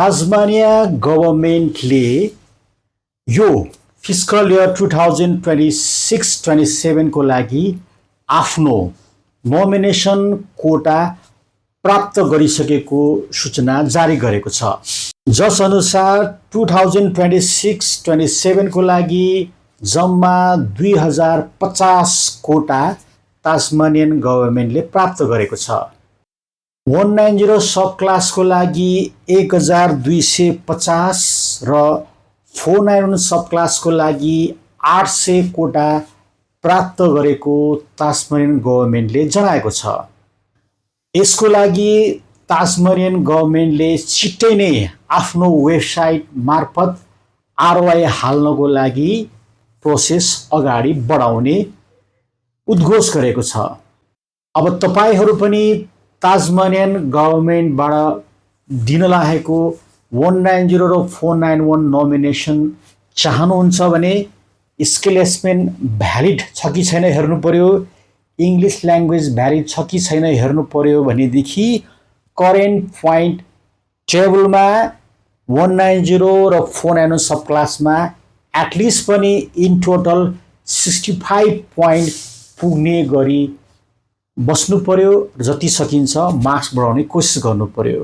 ताजमानिया गभर्नमेन्टले यो fiscal year 2026-27 को लागि आफ्नो नोमिनेसन कोटा प्राप्त गरिसकेको सूचना जारी गरेको छ। जस अनुसार 2026-27 को लागि जम्मा 2050 कोटा ताजमानियन गभर्नमेन्टले प्राप्त गरेको छ। 190 सब क्लासको लागि 1250 र 491 सब क्लासको लागि 800 कोटा प्राप्त गरेको ताजमानियन गभर्नमेन्टले जनाएको छ। यसको लागि ताजमानियन गभर्नमेन्टले छिट्टै नै आफ्नो वेबसाइट मार्फत आरओआई हाल्नको लागि प्रोसेस अगाडि बढाउने उद्घोष गरेको छ। अब तपाईहरू पनि ताजमानियन गभर्नमेन्टबाट दिन लागेको 190 र 491 नोमिनेसन चाहनुहुन्छ भने स्किल एसेसमेन्ट भ्यालिड छ कि छैन हेर्नु पर्यो, इङ्ग्लिस ल्याङ्ग्वेज भ्यालिड छ कि छैन हेर्नु पर्यो भनेदेखि करेन्ट पोइन्ट टेबलमा 190 र 491 सब क्लासमा एटलिस्ट पनि इन टोटल 65 पोइन्ट पुग्ने गरी बस्नु पर्यो। जति सकिन्छ मार्क्स बढाउने कोसिस गर्नु पर्यो।